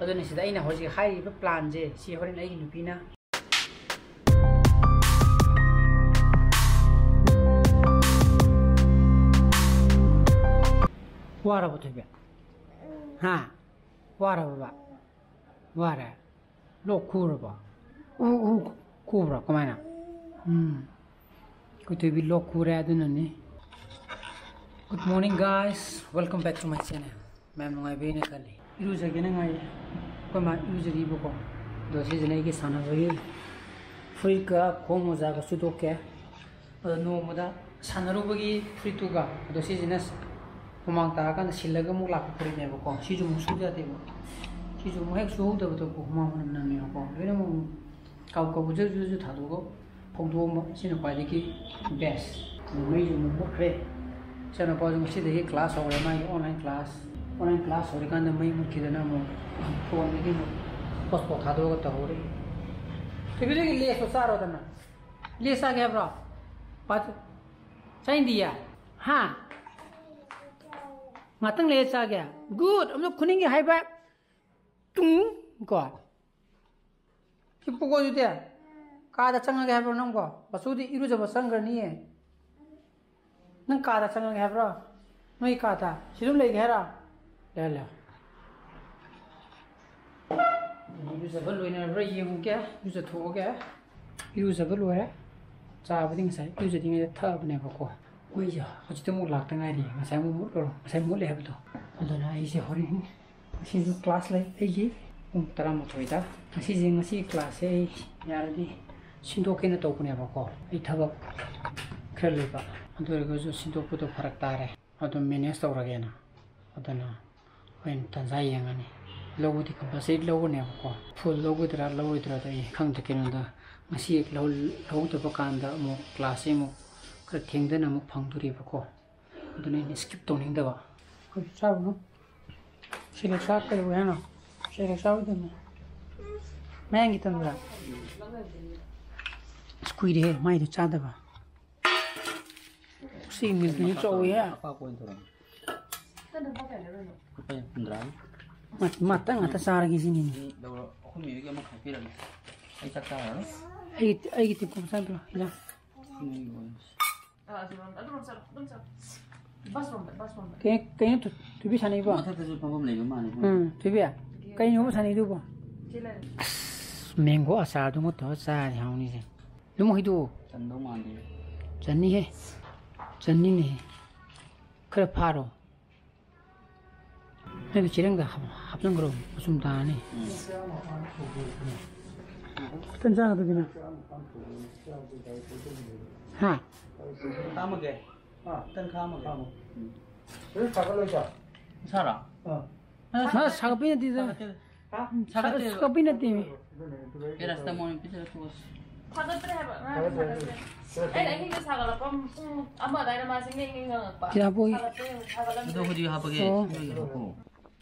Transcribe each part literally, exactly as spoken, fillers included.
ꯑꯗꯨꯅ ꯁꯤꯗ ꯑꯩꯅ ꯍꯧꯖꯤꯛ ꯍꯥꯏꯔꯤꯕ plan ꯁꯦ, ꯁꯤ ꯍꯣꯔꯦꯟ ꯑꯩꯒꯤ ꯅꯨꯄꯤꯅ ꯋꯥꯔꯕꯣ ꯊꯣꯏꯕꯤ? ꯍꯥ? ꯋꯥꯔꯕꯣꯕ? ꯋꯥꯔꯦ? ꯂꯣꯛ ꯈꯨꯔꯕꯣ? ꯎ, ꯎ ꯈꯨꯕ꯭ꯔꯣ? ꯀꯃꯥꯏꯅ? ꯎꯝ꯫ ꯑꯩꯈꯣꯏ ꯊꯣꯏꯕꯤ ꯂꯣꯛ ꯈꯨꯔꯦ, ꯑꯗꯨꯅꯅꯤ꯫ Good morning, guys. Welcome back to my channel. ꯃꯌꯥꯝ ꯅꯨꯡꯉꯥꯏꯕꯤꯔꯤꯅ ꯈꯜꯂꯤ꯫ ꯏꯔꯨꯖꯒꯦꯅ ꯉꯥꯏꯔꯤ꯫ ꯑꯩꯈꯣꯏ ꯃꯥ ꯏꯔꯨꯖꯔꯤꯕꯀꯣ꯫ ꯑꯗꯣ ꯁꯤꯁꯤꯅ ꯑꯩꯒꯤ ꯁꯥꯟꯅꯕꯒꯤ ꯐꯨꯔꯤꯠꯀ ꯈꯣꯡ ꯃꯣꯖꯥꯒ ꯁꯨꯗꯣꯛꯀꯦ꯫ ꯑꯗꯣ ꯅꯣꯡꯃꯗ ꯁꯥꯟꯅꯔꯨꯕꯒꯤ ꯐꯨꯔꯤꯠꯇꯨꯒ, ꯑꯗꯣ ꯁꯤꯁꯤꯅ ꯍꯨꯃꯥꯡ ꯇꯥꯔꯀꯥꯟꯗ ꯁꯤꯜꯂꯒ ꯑꯃꯨꯛ ꯂꯥꯛꯄ ꯐꯨꯔꯤꯠꯅꯦꯕꯀꯣ꯫ ꯁꯤꯁꯨ ꯑꯃꯨꯛ ꯁꯨꯗ ꯌꯥꯗꯦꯕ꯫ ꯁꯤꯁꯨ ꯑꯃꯨꯛ ꯍꯦꯛ ꯁꯨꯍꯧꯗꯕꯗꯀꯣ ꯍꯨꯃꯥꯡ ꯃꯅꯝ ꯅꯝꯃꯦꯕꯀꯣ꯫ ꯂꯣꯏꯅꯃꯛ ꯀꯥꯎ ꯀꯥꯎ ꯖꯨ ꯖꯨ ꯖꯨ ꯊꯥꯗꯣꯛꯑꯒ ꯐꯧꯗꯣꯛꯑꯝꯕ꯫ ꯁꯤꯅ ꯈ꯭ꯋꯥꯏꯗꯒꯤ best꯫ ꯑꯗꯨ ꯃꯩꯁꯨ ꯑꯃꯨꯛ ꯃꯨꯠꯈ꯭ꯔꯦ꯫ ꯏꯆꯥꯅꯨꯄꯥꯁꯨ ꯉꯁꯤꯗꯒꯤ class ꯍꯧꯔꯦ, ꯃꯥꯒꯤ online class꯫ Online class ꯍꯧꯔꯤꯀꯥꯟꯗ ꯃꯩ ꯃꯨꯠꯈꯤꯗꯅ ꯑꯃꯨꯛ phoneꯗꯒꯤ ꯑꯃꯨꯛ hotspot ꯊꯥꯗꯣꯛꯑꯒ ꯇꯧꯍꯧꯔꯦ꯫ ꯊꯣꯏꯕꯤꯗꯒꯤ Laysꯇꯣ ꯆꯥꯔꯣꯗꯅ꯫ Lays ꯆꯥꯒꯦ ꯍꯥꯏꯕ꯭ꯔꯣ? ꯄꯥ-, ꯆꯥꯅꯤꯡꯗꯤꯌꯦ? ꯍꯥ? ꯉꯥꯛꯇꯪ ꯂꯩꯔ ꯆꯥꯒꯦ꯫ Good. ꯑꯃꯨꯛ ꯈꯨꯅꯤꯡꯒꯤ ꯍꯥꯏꯕ꯫ ꯇꯨꯡ ꯀꯣ꯫ ꯍꯤꯞꯄꯨꯀꯣ ꯑꯗꯨꯗꯤ꯫ ꯀꯥꯗ ꯆꯪꯉꯒꯦ ꯍꯥꯏꯕ꯭ꯔꯣ ꯅꯪꯕꯣ? ꯕꯁꯨꯗꯤ ꯏꯔꯨꯖꯕ ꯆꯪꯈ꯭ꯔꯅꯤꯌꯦ꯫ ꯅꯪ ꯀꯥꯗ ꯆꯪꯉꯒꯦ ꯍꯥꯏꯕ꯭ꯔꯣ? ꯅꯣꯏ ꯀꯥꯗ? ꯁꯤ ꯑꯗꯨꯝ ꯂꯩꯒꯦ ꯍꯥꯏꯔꯣ? ꯂꯩꯍꯜꯂꯣ꯫ ꯏꯔꯨꯖꯕ ꯂꯣꯏꯅꯔꯕ꯭ꯔꯥ ꯌꯦꯡꯉꯨꯒꯦ꯫ ꯏꯔꯨꯖꯊꯣꯛꯑꯒꯦ꯫ ꯏꯔꯨꯖꯕ ꯂꯣꯏꯔꯦ꯫ ꯆꯥꯕꯨꯗꯤ ꯉꯁꯥꯏ ꯏꯔꯨꯖꯗ꯭ꯔꯤꯉꯩꯗ ꯊꯛꯑꯕꯅꯦꯕꯀꯣ꯫ ꯃꯩꯁꯦ ꯍꯧꯖꯤꯛꯇ ꯑꯃꯨꯛ ꯂꯥꯛꯇ ꯉꯥꯏꯔꯤ꯫ ꯉꯁꯥꯏ ꯑꯃꯨꯛ ꯃꯨꯠꯂꯨꯔꯣ-, ꯉꯁꯥꯏ ꯃꯨꯠꯂꯦ ꯍꯥꯏꯕꯗꯣ꯫ ꯑꯗꯨꯅ ꯑꯩꯁꯦ ꯍꯣꯔꯦꯟ ꯉꯁꯤꯁꯨ class ꯂꯩ ꯑꯩꯒꯤ ꯄꯨꯡ ꯇꯔꯥꯃꯥꯊꯣꯏꯗ꯫ ꯉꯁꯤꯁꯦ, ꯉꯁꯤ classꯁꯦ ꯑꯩ ꯌꯥꯔꯗꯤ ꯁꯤꯟꯗꯣꯛꯀꯦꯅ ꯇꯧꯕꯅꯦꯕꯀꯣ꯫ ꯑꯩ ꯊꯕꯛ ꯈꯔ ꯂꯩꯕ꯫ ꯑꯗꯨ ꯑꯣꯏꯔꯒꯁꯨ ꯁꯤꯟꯗꯣꯛꯄꯗꯣ ꯐꯔꯛ ꯇꯥꯔꯦ꯫ ꯑꯗꯨꯝ manage ꯇꯧꯔꯒꯦꯅ꯫ ꯑꯗꯨꯅ ꯍꯣꯔꯦꯟ ꯇꯟꯖꯥ ꯌꯦꯡꯉꯅꯤ꯫ ꯂꯧꯕꯗꯤ compulsory ꯂꯧꯒꯅꯦꯕꯀꯣ꯫ Full ꯂꯧꯒꯗ꯭ꯔꯥ ꯂꯧꯔꯣꯏꯗ꯭ꯔꯥꯗꯣ ꯑꯩ ꯈꯪꯗ꯭ꯔꯦ꯫ ꯀꯩꯅꯣꯗ ꯉꯁꯤ ꯍꯦꯛ ꯂꯧ-, ꯂꯧꯍꯧꯗꯕ ꯀꯥꯟꯗ ꯑꯃꯨꯛ classꯁꯦ ꯑꯃꯨꯛ ꯈꯔ ꯊꯦꯡꯊꯅ ꯑꯃꯨꯛ ꯐꯪꯗꯣꯔꯤꯕꯀꯣ꯫ ꯑꯗꯨꯅ ꯑꯩꯅ skip ꯇꯧꯅꯤꯡꯗꯕ꯫ ꯑꯩꯈꯣꯏꯁꯨ ꯆꯥꯔꯨꯅꯨ꯫ ꯁꯤꯒ ꯆꯥꯛ ꯀꯩꯗꯧꯋꯦ ꯍꯥꯏꯅꯣ? ꯁꯤꯒ ꯆꯥꯔꯣꯏꯗꯕꯅꯦ꯫ ꯃꯌꯥꯡꯒꯤ ꯇꯟꯗ꯭ꯔꯥ? ꯑꯁ, ꯀꯨꯏꯔꯦꯍꯦ ꯃꯥꯏꯗꯣ ꯆꯥꯗꯕ꯫ ꯁꯤ ꯃꯤꯜꯛꯇꯨꯁꯨ ꯆꯥꯎꯋꯤꯍꯦ꯫ ꯑꯄꯥꯛꯄ ꯑꯣꯏꯅ ꯇꯧꯔꯝꯃꯦ꯫ ꯂꯨꯄꯥ ꯍꯨꯝꯗ꯭ꯔꯥ꯫ ꯃꯇꯪ ꯉꯥꯛꯇ ꯆꯥꯔꯒꯦ ꯁꯤꯅꯤꯅꯦ꯫ ꯑꯩ ꯂꯧꯔꯣ, ꯑꯩꯈꯣꯏ ꯃꯤꯑꯣꯏꯒꯤ ꯑꯃꯈꯛ ꯄꯤꯔꯒꯦ꯫ ꯑꯩ ꯆꯥꯛ ꯆꯥꯔꯔꯣꯏ꯫ ꯑꯩꯒꯤ, ꯑꯩꯒꯤ ꯇꯤꯞ ꯈꯣꯝ ꯆꯥꯕꯤꯔꯣ, ꯏꯟꯖꯥꯡ꯫ ꯑꯩꯈꯣꯏ ꯃꯤꯑꯣꯏꯒꯤ ꯑꯣꯏꯅ꯫ ꯑꯥ, ꯑꯗꯨꯔꯣꯝ, ꯑꯗꯨꯔꯣꯝ ꯆꯠꯂꯣ, ꯑꯗꯨꯝ ꯆꯠꯂꯣ꯫ ꯕꯁ ꯔꯣꯝꯗ, ꯕꯁ ꯔꯣꯝꯗ꯫ ꯀꯩ-, ꯀꯩꯅꯣ ꯊꯨ-, ꯊꯣꯏꯕꯤ ꯁꯥꯟꯅꯩꯕꯣ? ꯃꯊꯛꯇꯁꯨ ꯐꯝꯐꯝ ꯂꯩꯕ ꯃꯥꯜꯂꯦ꯫ ꯎꯝ, ꯊꯣꯏꯕꯤ, ꯀꯩꯅꯣꯕ ꯁꯥꯟꯅꯩꯗꯨꯕꯣ? ꯁꯤ ꯂꯩꯔꯦ꯫ ꯑꯁ, ꯃꯦꯡꯒꯣ ꯑꯆꯥꯔꯗꯨꯃ ꯇꯧꯔ ꯆꯥꯔꯗꯤ ꯍꯥꯎꯅꯤꯁꯦ꯫ ꯑꯗꯨꯝ ꯍꯩꯗꯣꯛꯑꯣ꯫ ꯆꯟꯗꯧ ꯃꯥꯟꯗꯦ꯫ ꯆꯟꯅꯤꯍꯦ꯫ ꯆꯟꯅꯤꯅꯦꯍꯦ꯫ ꯈꯔ ꯐꯥꯔꯣ꯫ ꯅꯪꯒꯤ ꯆꯦꯔꯪꯗ ꯍꯥꯞ-, ꯍꯥꯞꯆꯟꯈ꯭ꯔꯣ꯫ ꯃꯆꯨꯝ ꯇꯥꯔꯅꯤ꯫ ꯎꯝ꯫ ꯈꯤꯇꯪ ꯆꯥꯒꯗꯕꯤꯅ꯫ ꯍꯥ? ꯈꯥꯝꯃꯒꯦ꯫ ꯑꯥ꯫ ꯈꯤꯇꯪ ꯈꯥꯝꯃꯒꯦ꯫ ꯈꯥꯝꯃꯣ꯫ ꯎꯝ꯫ ꯍꯧꯖꯤꯛ ꯁꯥꯒꯠꯂꯣꯏꯗ꯭ꯔꯣ? ꯏꯁꯥꯔꯣ? ꯑꯥ꯫ ꯍꯥ, ꯁꯥꯒꯠꯄꯩ ꯅꯠꯇꯦꯗ꯫ ꯁꯥꯒꯠꯇꯦ꯫ ꯍꯥ? ꯁꯥꯒꯠꯇꯦ꯫ ꯁꯥꯒꯠꯄꯩ ꯅꯠꯇꯦꯃꯤ꯫ ꯄꯦꯔꯥꯁꯤꯇꯥꯃꯣꯜ ꯑꯣꯏꯅ ꯄꯤꯖꯔ ꯇꯣꯛꯑꯁꯤ꯫ ꯁꯥꯒꯠꯇ꯭ꯔꯦ ꯍꯥꯏꯕ꯫ ꯉꯔꯥꯡ ꯁꯥꯒꯠꯇ꯭ꯔꯦ꯫ ꯁꯥꯒꯠꯇ꯭ꯔꯦ꯫ ꯑꯩꯅ ꯑꯍꯤꯡꯗ ꯁꯥꯒꯠꯂꯛꯄ ꯄꯨꯡ ꯑꯃ ꯑꯗꯥꯏꯗ ꯃꯥꯁꯦ ꯉꯦꯡ ꯉꯦꯡ ꯉꯪꯉꯛꯄ꯫ ꯁꯤꯗ ꯍꯥꯞꯄꯛꯑꯣ꯫ ꯁꯥꯒꯠꯄ꯭ꯔꯥ ꯌꯦꯡꯉꯨ, ꯁꯥꯒꯠꯂꯝꯗ꯭ꯔꯦ꯫ ꯑꯗꯣ ꯍꯧꯖꯤꯛ ꯍꯥꯞꯄꯒꯦ꯫ ꯑꯣ꯫ ꯁꯤꯗ ꯍꯥꯞꯄꯛꯑꯣ꯫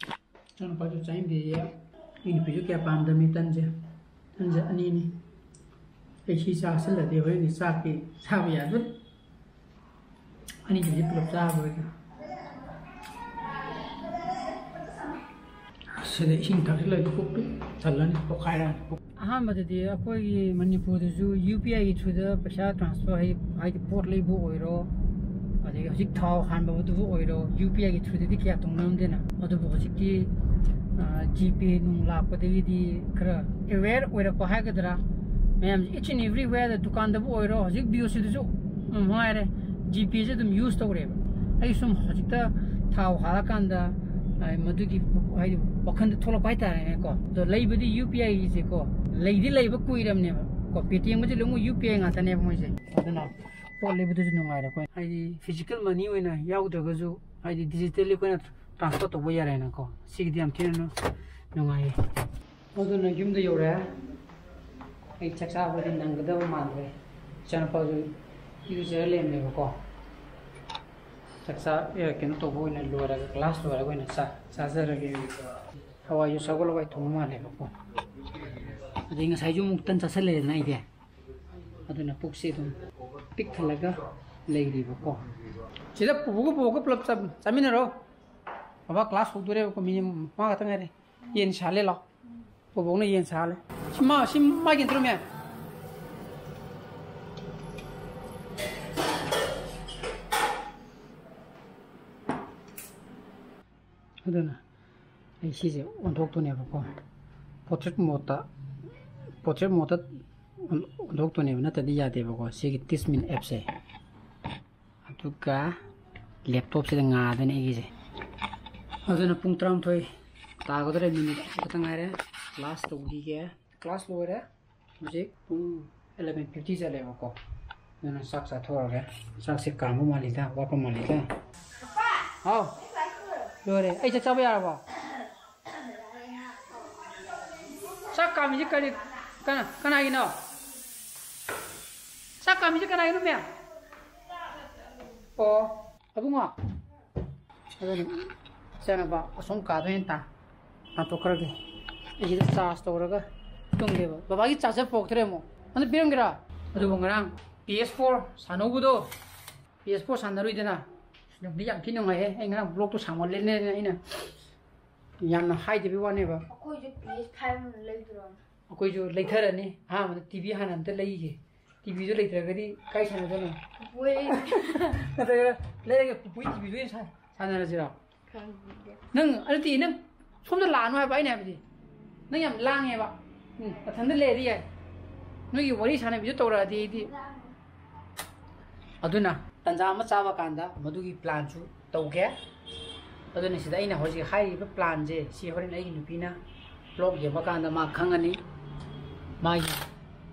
ꯏꯆꯥꯅꯨꯄꯥꯁꯨ ꯆꯥꯅꯤꯡꯗꯦꯌꯦ꯫ ꯑꯩ ꯅꯨꯄꯤꯁꯨ ꯀꯌꯥ ꯄꯥꯝꯗꯕꯅꯤ ꯇꯟꯁꯦ꯫ ꯇꯟꯁꯦ ꯑꯅꯤꯅꯤ꯫ ꯑꯩ ꯁꯤ ꯆꯥꯁꯤꯜꯂꯗꯤ ꯍꯣꯔꯦꯟꯗꯤ ꯆꯥꯛꯇꯤ ꯆꯥꯕ ꯌꯥꯗꯣꯔꯤ꯫ ꯑꯅꯤꯗꯨꯗꯤ ꯄꯨꯂꯞ ꯆꯥꯕ ꯑꯣꯏꯅ꯫ ꯁꯤꯗ ꯏꯁꯤꯡ ꯊꯛꯆꯤꯜꯂꯗꯤ ꯄꯨꯛ ꯄꯤꯛ ꯊꯜꯂꯅꯤ, ꯄꯣꯛꯈꯥꯏꯔꯅꯤ ꯄꯨꯛ꯫ ꯑꯍꯥꯟꯕꯗꯗꯤ ꯑꯩꯈꯣꯏꯒꯤ ꯃꯅꯤꯄꯨꯔꯗꯁꯨ UPI ꯒꯤ through ꯗ ꯄꯩꯁꯥ transfer, ꯍꯥꯏꯗꯤ, ꯍꯥꯏꯗꯤ ꯄꯣꯠ ꯂꯩꯕ ꯑꯣꯏꯔꯣ, ꯑꯗꯒꯤ ꯍꯧꯖꯤꯛ ꯊꯥꯎ ꯍꯥꯟꯕꯗꯨꯕꯨ ꯑꯣꯏꯔꯣ, UPI ꯒꯤ through ꯗꯗꯤ ꯀꯌꯥ ꯇꯧꯅꯔꯝꯗꯦꯅ꯫ ꯑꯗꯨꯕꯨ ꯍꯧꯖꯤꯛꯇꯤ, ꯑ, GPay ꯅꯨꯡ ꯂꯥꯛꯄꯗꯒꯤꯗꯤ ꯈꯔ aware ꯑꯣꯏꯔꯛꯄ ꯍꯥꯏꯒꯗ꯭ꯔꯥ, ꯃꯌꯥꯝꯁꯦ each and everywhere ꯗ, ꯗꯨꯀꯥꯟꯗꯕꯨ ꯑꯣꯏꯔꯣ, ꯍꯧꯖꯤꯛ BOC ꯗꯁꯨ, ꯎꯝ, ꯃꯉꯥꯏꯔꯦ, GPay ꯁꯦ ꯑꯗꯨꯝ use ꯇꯧꯔꯦꯕ꯫ ꯑꯩ ꯁꯨꯝ ꯍꯧꯖꯤꯛꯇ ꯊꯥꯎ ꯍꯥꯜꯂꯀꯥꯟꯗ, ꯑ, ꯃꯗꯨꯒꯤ, ꯍꯥꯏꯗꯤ, ꯋꯥꯈꯟꯗ ꯊꯣꯛꯂꯛꯄ ꯍꯥꯏꯇꯥꯔꯦꯅꯦꯀꯣ꯫ ꯑꯗꯣ ꯂꯩꯕꯗꯤ UPI ꯁꯦꯀꯣ, ꯂꯩꯗꯤ ꯂꯩꯕ ꯀꯨꯏꯔꯕꯅꯦꯕ ꯀꯣ, Paytm ꯒꯁꯦ ꯂꯣꯏꯅꯃꯛ UPI ꯉꯥꯛꯇꯅꯦꯕ ꯃꯣꯏꯁꯦ꯫ ꯑꯗꯨꯅ ꯄꯣꯠ ꯂꯩꯕꯗꯁꯨ ꯅꯨꯡꯉꯥꯏꯔꯦ ꯑꯩꯈꯣꯏ, ꯍꯥꯏꯗꯤ physical money ꯑꯣꯏꯅ ꯌꯥꯎꯗ꯭ꯔꯒꯁꯨ, ꯍꯥꯏꯗꯤ digitally ꯑꯩꯈꯣꯏꯅ transfer ꯇꯧꯕ ꯌꯥꯔꯦꯅꯀꯣ꯫ ꯁꯤꯒꯤꯗꯤ ꯌꯥꯝ ꯊꯤꯅ ꯅꯨꯡꯉꯥꯏꯌꯦ꯫ ꯑꯗꯨꯅ ꯌꯨꯝꯗ ꯌꯧꯔꯦ꯫ ꯑꯩ ꯆꯥꯛ ꯆꯥꯕꯗꯤ ꯅꯪꯒꯗꯕ ꯃꯥꯟꯗ꯭ꯔꯦ꯫ ꯏꯆꯥꯅꯨꯄꯥꯁꯨ ꯏꯔꯨꯖꯔ ꯂꯩꯔꯝꯃꯦꯕꯀꯣ꯫ ꯆꯥꯛ ꯆꯥ-, ꯑꯦ, ꯀꯩꯅꯣ ꯇꯧꯕ ꯑꯣꯏꯅ ꯂꯣꯏꯔꯒ, class ꯂꯣꯏꯔꯒ ꯑꯣꯏꯅ ꯆꯥ-, ꯆꯥꯖꯔꯒꯦ꯫ ꯍꯋꯥꯏꯁꯨ ꯁꯒꯣꯜ ꯍꯋꯥꯏ ꯊꯣꯡꯕ ꯃꯥꯜꯂꯦꯕꯀꯣ꯫ ꯑꯗꯩ ꯉꯁꯥꯏꯁꯨ ꯑꯃꯨꯛ ꯇꯟ ꯆꯥꯁꯜꯂꯦꯗꯅ ꯑꯩꯗꯤ꯫ ꯑꯗꯨꯅ ꯄꯨꯛꯁꯦ ꯑꯗꯨꯝ ꯄꯤꯛ ꯊꯜꯂꯒ ꯂꯩꯔꯤꯕꯀꯣ꯫ ꯁꯤꯗ ꯄꯨꯄꯨꯒ ꯕꯣꯕꯣꯛꯀ ꯄꯨꯂꯞ ꯆꯥ-, ꯆꯥꯃꯤꯟꯅꯔꯣ꯫ ꯕꯕꯥ, ꯀ꯭ꯂꯥꯁ ꯍꯧꯗꯣꯔꯦꯕꯀꯣ, ꯃꯤꯅꯤꯠ ꯃꯉꯥ ꯈꯛꯇ ꯉꯥꯏꯔꯦ꯫ ꯌꯦꯟ ꯁꯥꯍꯜꯂꯦ ꯂꯥꯎ꯫ ꯕꯣꯕꯣꯛꯅ ꯌꯦꯟ ꯁꯥꯍꯜꯂꯦ꯫ ꯁꯤ ꯃꯥ, ꯁꯤ ꯃꯥꯒꯤ ꯅꯠꯇ꯭ꯔꯣ, ꯃꯌꯥꯝ? ꯑꯗꯨꯅ ꯑꯩ ꯁꯤꯁꯦ ꯑꯣꯟꯊꯣꯛꯇꯣꯏꯅꯦꯕꯀꯣ꯫ ꯄꯣꯔꯇ꯭ꯔꯦꯠ ꯃꯣꯠꯇ, ꯄꯣꯔꯇ꯭ꯔꯦꯠ ꯃꯣꯠꯇ ꯑꯣꯟꯊꯣꯛꯇꯣꯏꯅꯦꯕ, ꯅꯠꯇ꯭ꯔꯗꯤ ꯌꯥꯗꯦꯕꯀꯣ ꯁꯤꯒꯤ ꯇꯤꯁꯃꯤꯟ ꯑꯦꯞꯁꯦ꯫ ꯑꯗꯨꯒ ꯂꯦꯞꯇꯣꯞꯁꯤꯗ ꯉꯥꯗꯣꯏꯅꯦ ꯑꯩꯒꯤꯁꯦ꯫ ꯑꯗꯨꯅ ꯄꯨꯡ ꯇꯔꯥꯃꯥꯊꯣꯏ ꯇꯥꯒꯗꯧꯔꯦ, ꯃꯤꯅꯤꯠ ꯑꯃꯈꯛꯇ ꯉꯥꯏꯔꯦ꯫ ꯀ꯭ꯂꯥꯁ ꯇꯧꯈꯤꯒꯦ꯫ ꯀ꯭ꯂꯥꯁ ꯂꯣꯏꯔꯦ꯫ ꯍꯧꯖꯤꯛ ꯄꯨꯡ eleven fifty ꯆꯠꯂꯦꯕꯀꯣ꯫ ꯑꯗꯨꯅ ꯆꯥꯛ ꯆꯥꯊꯣꯛꯑꯒꯦ꯫ ꯆꯥꯛꯁꯦ ꯀꯥꯝꯕ ꯃꯥꯜꯂꯤꯗ, ꯋꯥꯠꯄ ꯃꯥꯜꯂꯤꯗ꯫ ꯍꯥꯎ꯫ ꯂꯣꯏꯔꯦ꯫ ꯑꯩ ꯆꯥꯛ ꯆꯥꯕ ꯌꯥꯔꯕꯣ? ꯆꯥꯛ ꯀꯥꯝꯃꯤꯁꯦ ꯀꯔꯤ, ꯀꯅꯥ, ꯀꯅꯥꯒꯤꯅꯣ? ꯆꯥꯛ ꯀꯥꯝꯃꯤꯁꯦ ꯀꯅꯥꯒꯤꯅꯣ, ꯃꯦꯝ? ꯑꯣ, ꯑꯕꯨꯡꯉꯣ? ꯑꯗꯨꯅ ꯏꯆꯥꯅꯨꯄꯥ ꯑꯁꯣꯝ ꯀꯥꯗ ꯑꯣꯏꯅ ꯇꯥ-, ꯇꯥꯟꯊꯣꯛꯈ꯭ꯔꯒꯦ꯫ ꯑꯩꯁꯤꯗ ꯆꯥꯔꯖ ꯇꯧꯔꯒ ꯇꯨꯝꯒꯦꯕ꯫ ꯕꯕꯥꯒꯤ ꯆꯥꯔꯖꯔ ꯄꯣꯔꯛꯇ꯭ꯔꯦ ꯑꯃꯨꯛ꯫ ꯑꯗꯨ ꯄꯤꯔꯝꯒꯦꯔꯥ? ꯑꯗꯨꯕꯨ ꯉꯔꯥꯡ P S four ꯁꯥꯟꯅꯧꯕꯗꯣ, P S four ꯁꯥꯟꯅꯔꯨꯏꯗꯅ, ꯅꯨꯡꯗꯤ ꯌꯥꯝ ꯊꯤ ꯅꯨꯡꯉꯥꯏꯍꯦ꯫ ꯑꯩ ꯉꯔꯥꯡ ꯕ꯭ꯂꯣꯛꯇꯣ ꯁꯥꯡꯃꯜꯂꯦꯅ ꯑꯩꯅ ꯌꯥꯝꯅ ꯍꯥꯏꯗꯕꯤ ꯋꯥꯅꯦꯕ꯫ ꯑꯩꯈꯣꯏꯁꯨ P S five ꯑꯃ ꯂꯩꯗ꯭ꯔꯣ? ꯑꯩꯈꯣꯏꯁꯨ ꯂꯩꯊꯔꯅꯤ꯫ ꯑꯍꯥꯟꯕꯗ T V ꯍꯥꯟꯅ ꯑꯝꯇ ꯂꯩꯒꯦ꯫ T Vꯗꯨ ꯂꯩꯇ꯭ꯔꯒꯗꯤ ꯀꯥꯏ ꯁꯥꯟꯅꯗꯣꯏꯅꯣ? ꯄꯨꯄꯨ ꯑꯩ ꯅꯠꯇ꯭ꯔꯒꯅ ꯂꯩꯔꯒ ꯄꯨꯄꯨꯒꯤ T Vꯗꯨ ꯑꯣꯏꯅ ꯁꯥ-, ꯁꯥꯟꯅꯔꯁꯤꯔꯣ? ꯈꯪꯗꯦ꯫ ꯅꯪ, ꯅꯠꯇꯦ, ꯅꯪ ꯁꯣꯝꯗ ꯂꯥꯛꯑꯅꯨ ꯍꯥꯏꯕ ꯑꯩꯅ ꯍꯥꯏꯕꯗꯤ꯫ ꯅꯪ ꯌꯥꯝ ꯂꯥꯡꯉꯦꯕ꯫ ꯎꯝ, ꯃꯊꯟꯗ ꯂꯩꯔꯗꯤ ꯌꯥꯏ꯫ ꯅꯣꯏꯒꯤ ꯋꯥꯔꯤ ꯁꯥꯟꯅꯕꯤꯗꯨ ꯇꯧꯔꯛꯑꯗꯤ ꯑꯩꯗꯤ꯫ ꯑꯗꯨꯅ ꯇꯟꯖꯥ ꯑꯃ ꯆꯥꯕ ꯀꯥꯟꯗ ꯃꯗꯨꯒꯤ planꯁꯨ ꯇꯧꯒꯦ꯫ ꯑꯗꯨꯅ ꯁꯤꯗ ꯑꯩꯅ ꯍꯧꯖꯤꯛ ꯍꯥꯏꯔꯤꯕ planꯁꯦ, ꯁꯤ ꯍꯣꯔꯦꯟ ꯑꯩꯒꯤ ꯅꯨꯄꯤꯅ vlog ꯌꯦꯡꯕ ꯀꯥꯟꯗ ꯃꯥ ꯈꯪꯉꯅꯤ꯫ ꯃꯥꯒꯤ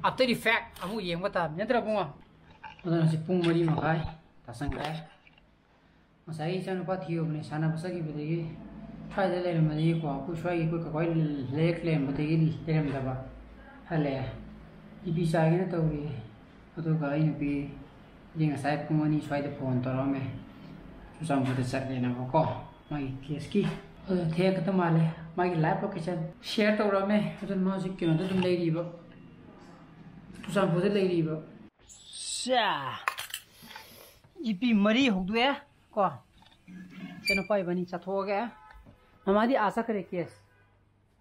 after effect ꯑꯃꯨꯛ ꯌꯦꯡꯕ ꯇꯥꯕꯅꯤ, ꯅꯠꯇ꯭ꯔ ꯏꯕꯨꯡꯉꯣ? ꯑꯗꯨꯅ ꯍꯧꯖꯤꯛ ꯄꯨꯡ ꯃꯔꯤ ꯃꯈꯥꯏ ꯇꯥꯁꯟꯈ꯭ꯔꯦ꯫ ꯉꯁꯥꯏ ꯏꯆꯥꯅꯨꯄꯥ ꯊꯤꯔꯨꯕꯅꯦ, ꯁꯥꯟꯅꯕ ꯆꯠꯈꯤꯕꯗꯒꯤ ꯁ꯭ꯋꯥꯏꯗ ꯂꯩꯔꯝꯕꯗꯒꯤꯀꯣ, ꯑꯩꯈꯣꯏ ꯁ꯭ꯋꯥꯏꯒꯤ ꯑꯩꯈꯣꯏ ꯀꯀꯥ ꯍꯣꯏ ꯂꯩꯔꯛ ꯂꯩꯔꯝꯕꯗꯒꯤ ꯂꯩꯔꯝꯗꯕ, ꯍꯜꯂꯛꯑꯦ꯫ ꯏꯄꯤ ꯆꯥꯒꯦꯅ ꯇꯧꯔꯤ꯫ ꯑꯗꯨꯒ ꯑꯩ ꯅꯨꯄꯤꯗꯤ ꯉꯁꯥꯏ ꯄꯨꯡ ꯑꯅꯤ ꯁ꯭ꯋꯥꯏꯗ phone ꯇꯧꯔꯛꯑꯝꯃꯦ, ꯆꯨꯔꯆꯥꯟꯄꯨꯔꯗ ꯆꯠꯂꯦꯅꯕꯀꯣ, ꯃꯥꯒꯤ caseꯀꯤ꯫ ꯑꯗꯨ ꯊꯦꯡꯉꯛꯀꯗ ꯃꯥꯜꯂꯦ, ꯃꯥꯒꯤ live location share ꯇꯧꯔꯛꯑꯝꯃꯦ꯫ ꯑꯗꯨꯅ ꯃꯥ ꯍꯧꯖꯤꯛ ꯀꯩꯅꯣꯗ ꯑꯗꯨꯝ ꯂꯩꯔꯤꯕ, ꯆꯨꯔꯆꯥꯟꯄꯨꯔꯗ ꯂꯩꯔꯤꯕ꯫ ꯁꯥ! ꯏꯄꯤ ꯃꯔꯤ ꯍꯧꯗꯣꯛꯑꯦ ꯀꯣ꯫ ꯏꯆꯥꯅꯨꯄꯥ ꯏꯕꯥꯅꯤ ꯆꯥꯊꯣꯛꯑꯒꯦ꯫ ꯃꯃꯥꯗꯤ ꯑꯥ ꯆꯠꯈ꯭ꯔꯦ, ꯀꯦꯁ꯫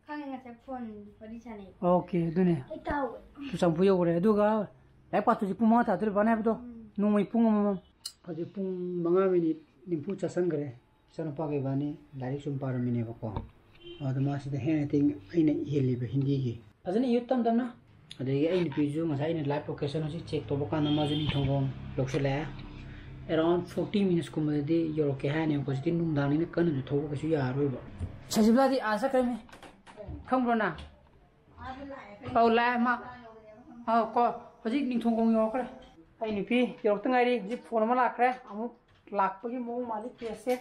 ꯈꯪꯉꯦ, ꯉꯁꯥꯏ ꯐꯣꯟ ꯋꯥꯔꯤ ꯁꯥꯟꯅꯩ꯫ ꯑꯣꯀꯦ, ꯑꯗꯨꯅꯦ꯫ ꯑꯩ ꯇꯥꯍꯧꯋꯦ꯫ ꯆꯨꯔꯆꯥꯟꯄꯨꯔ ꯌꯧꯈ꯭ꯔꯦ꯫ ꯑꯗꯨꯒ ꯂꯥꯏꯔꯤꯛ ꯄꯥꯊꯣꯛꯁꯤ, ꯄꯨꯡ ꯃꯉꯥ ꯇꯥꯗꯣꯔꯦ, ꯕꯥꯅ ꯍꯥꯏꯕꯗꯣ꯫ ꯅꯣꯡꯃꯩ ꯄꯨꯡ ꯑꯃꯃꯝ꯫ ꯍꯧꯖꯤꯛ ꯄꯨꯡ ꯃꯉꯥ ꯃꯤꯅꯤꯠ ꯅꯤꯐꯨ ꯆꯥꯁꯟꯈ꯭ꯔꯦ꯫ ꯏꯆꯥꯅꯨꯄꯥꯒ ꯏꯕꯥꯅꯤ ꯂꯥꯏꯔꯤꯛ ꯁꯨꯝ ꯄꯥꯔꯝꯃꯤꯅꯦꯕꯀꯣ꯫ ꯑꯗꯣ ꯃꯥꯁꯤꯗ ꯍꯦꯟ ꯔꯥꯏꯇꯤꯡ ꯑꯩꯅ ꯏꯍꯜꯂꯤꯕ ꯍꯤꯟꯗꯤꯒꯤ꯫ ꯐꯖꯅ ꯏꯌꯨ ꯇꯝ ꯇꯝꯅ꯫ ꯑꯗꯒꯤ ꯑꯩ ꯅꯨꯄꯤꯁꯨ ꯉꯁꯥꯏ ꯑꯩꯅ ꯂꯥꯏꯐ ꯂꯣꯀꯦꯁꯟ ꯍꯧꯖꯤꯛ ꯆꯦꯛ ꯇꯧꯕ ꯀꯥꯟꯗ ꯃꯥꯁꯨ ꯅꯤꯡꯊꯧꯈꯣꯡ ꯌꯧꯁꯤꯜꯂꯛꯑꯦ꯫ Around forty ꯃꯤꯅꯤꯠꯁꯀꯨꯝꯕꯗꯗꯤ ꯌꯧꯔꯛꯀꯦ ꯍꯥꯏꯅꯦꯕꯀꯣ꯫ ꯍꯧꯖꯤꯛꯇꯤ ꯅꯨꯡꯗꯥꯡꯅꯤꯅ ꯀꯟꯅꯁꯨ ꯊꯧꯕ ꯀꯩꯁꯨ ꯌꯥꯔꯔꯣꯏꯕ꯫ ꯁꯖꯤꯕꯂꯥꯗꯤ ꯑꯥ ꯆꯠꯈ꯭ꯔꯦꯃꯤ꯫ ꯈꯪꯕ꯭ꯔꯣ ꯅꯪ? ꯑꯧ, ꯂꯥꯛꯑꯦ ꯃꯥ꯫ ꯑꯧ ꯀꯣ, ꯍꯧꯖꯤꯛ ꯅꯤꯡꯊꯧꯈꯣꯡ ꯌꯧꯔꯛꯈ꯭ꯔꯦ꯫ ꯑꯩ ꯅꯨꯄꯤ ꯌꯧꯔꯛꯇ ꯉꯥꯏꯔꯤ꯫ ꯍꯧꯖꯤꯛ ꯐꯣꯟ ꯑꯃ ꯂꯥꯛꯈ꯭ꯔꯦ꯫ ꯑꯃꯨꯛ ꯂꯥꯛꯄꯒꯤ ꯃꯑꯣꯡ ꯃꯥꯜꯂꯤ ꯀꯦꯁꯁꯦ꯫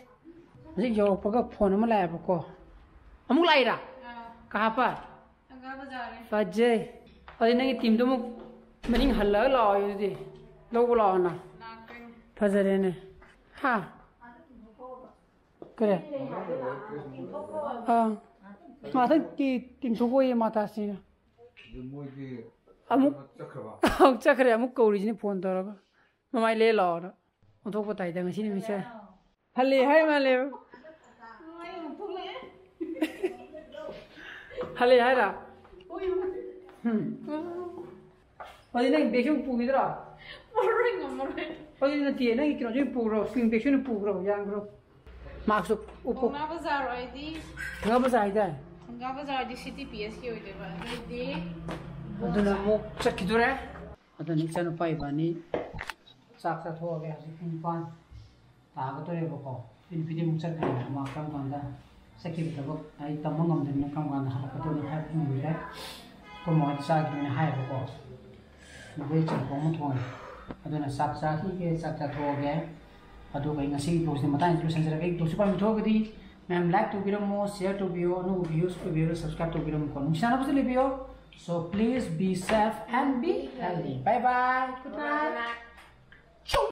ꯍꯧꯖꯤꯛ ꯌꯧꯔꯛꯄꯒ ꯐꯣꯟ ꯑꯃ ꯂꯥꯛꯑꯦꯕꯀꯣ꯫ ꯑꯃꯨꯛ ꯂꯥꯛꯏꯔꯥ? ꯀꯍꯥꯄ? ꯐꯖꯩ꯫ ꯑꯗꯨꯗꯤ ꯅꯪꯒꯤ ꯇꯤꯝꯗꯣ ꯑꯃꯨꯛ ꯃꯅꯤꯡ ꯍꯜꯂꯒ ꯂꯥꯛꯑꯣ ꯑꯗꯨꯗꯤ꯫ ꯂꯧꯕ ꯂꯥꯛꯑꯣꯅ꯫ ꯐꯖꯔꯦꯅꯦ꯫ ꯍꯥ? ꯀꯔꯤ? ꯑꯥ꯫ ꯃꯊꯪ ꯇꯤ-, ꯇꯤꯡꯊꯣꯛꯄ ꯑꯣꯏꯌꯦ ꯃꯥꯇꯥꯁꯤꯅ꯫ ꯑꯗꯨ ꯃꯣꯏꯗꯤ ꯑꯃꯨꯛ ꯆꯠꯈ꯭ꯔꯕ? ꯑꯃꯨꯛ ꯆꯠꯈ꯭ꯔꯦ꯫ ꯑꯃꯨꯛ ꯀꯧꯔꯤꯁꯤꯅꯤ ꯐꯣꯟ ꯇꯧꯔꯒ꯫ ꯃꯃꯥꯏ ꯂꯦ ꯂꯥꯛꯑꯣꯅ꯫ ꯑꯣꯟꯊꯣꯛꯄ ꯇꯥꯏꯗ ꯉꯁꯤ ꯅꯨꯃꯤꯠꯁꯦ꯫ ꯍꯜꯂꯦ ꯍꯥꯏ ꯃꯥꯜꯂꯦ꯫ ꯍꯜꯂꯦ ꯍꯥꯏꯔ? ꯎꯝ꯫ ꯍꯧꯖꯤꯛ ꯅꯪ ꯕꯦꯒꯁꯨ ꯄꯨꯈꯤꯗ꯭ꯔꯣ? ꯄꯨꯔꯣꯏ, ꯉꯝꯃꯔꯣꯏ꯫ ꯍꯧꯖꯤꯛ ꯅꯠꯇꯦ, ꯅꯪꯒꯤ ꯀꯩꯅꯣꯁꯨ ꯄꯨꯈ꯭ꯔꯣ, ꯁ꯭ꯂꯤꯡ ꯕꯦꯒꯁꯨ ꯄꯨꯈ꯭ꯔꯣ, ꯌꯥꯟꯈ꯭ꯔꯣ꯫ ꯃꯥꯛꯁꯨ ꯎꯞꯄꯣ꯫ ꯄꯥꯎꯅꯥ ꯕꯖꯥꯔ ꯑꯣꯏꯗꯤ, ꯊꯪꯒꯥ ꯕꯖꯥꯔ ꯍꯥꯏꯗꯥꯏ? ꯊꯪꯒꯥ ꯕꯖꯥꯔꯗꯤ ꯁꯤꯇꯤ ꯄꯤ ꯑꯦꯁ ꯀꯤ ꯑꯣꯏꯗꯣꯏꯕ, ꯑꯗꯨꯗꯤ ꯑꯗꯨꯅ ꯑꯃꯨꯛ ꯆꯠꯈꯤꯗꯣꯔꯦ꯫ ꯑꯗꯨꯅ ꯏꯆꯥꯅꯨꯄꯥ ꯏꯕꯥꯅꯤ ꯆꯥꯛ ꯆꯥꯊꯣꯛꯑꯒꯦ꯫ ꯍꯧꯖꯤꯛ ꯄꯨꯡ ꯅꯤꯄꯥꯟ ꯇꯥꯒꯗꯧꯔꯦꯕꯀꯣ꯫ ꯑꯩ ꯅꯨꯄꯤꯗꯤ ꯑꯃꯨꯛ ꯆꯠꯈ꯭ꯔꯦ꯫ ꯃꯥ ꯀꯔꯝ ꯀꯥꯟꯗ ꯆꯠꯈꯤꯕ ꯊꯕꯛ ꯑꯩ ꯇꯝꯕ ꯉꯝꯗꯕꯅꯤꯅ ꯀꯔꯝ ꯀꯥꯟꯗ ꯍꯜꯂꯛꯀꯗꯧꯅꯣ ꯍꯥꯏꯕ ꯉꯝꯗ꯭ꯔꯦ꯫ ꯑꯩꯈꯣꯏ ꯃꯥ ꯍꯣꯏꯗ ꯆꯥꯈꯤꯕꯅꯤꯅ ꯍꯥꯏꯌꯦꯕꯀꯣ꯫ ꯑꯗꯨꯗꯩ ꯆꯝꯊꯣꯡ ꯑꯃ ꯊꯣꯡꯉꯦ꯫ ꯑꯗꯨꯅ ꯆꯥꯛ ꯆꯥꯈꯤꯒꯦ, ꯆꯥꯛ ꯆꯥꯊꯣꯛꯑꯒꯦ꯫ ꯑꯗꯨꯒ ꯑꯩ ꯉꯁꯤꯒꯤ vlogꯁꯦ ꯃꯇꯥꯡꯁꯤꯗ ꯂꯣꯏꯁꯤꯟꯖꯔꯒꯦ꯫ ꯑꯩ vlogꯁꯦ ꯄꯥꯝꯕꯤꯊꯣꯛꯑꯒꯗꯤ ꯃꯌꯥꯝ like ꯇꯧꯕꯤꯔꯝꯃꯣ, share ꯇꯧꯕꯤꯌꯣ, ꯑꯅꯧꯕ views ꯑꯣꯏꯕꯤꯔꯒ subscribe ꯇꯧꯕꯤꯔꯝꯃꯣꯀꯣ꯫ ꯅꯨꯡꯁꯤꯅꯕꯁꯨ ꯂꯩꯕꯤꯌꯣ꯫ So please be safe and be healthy. Bye bye. Good night.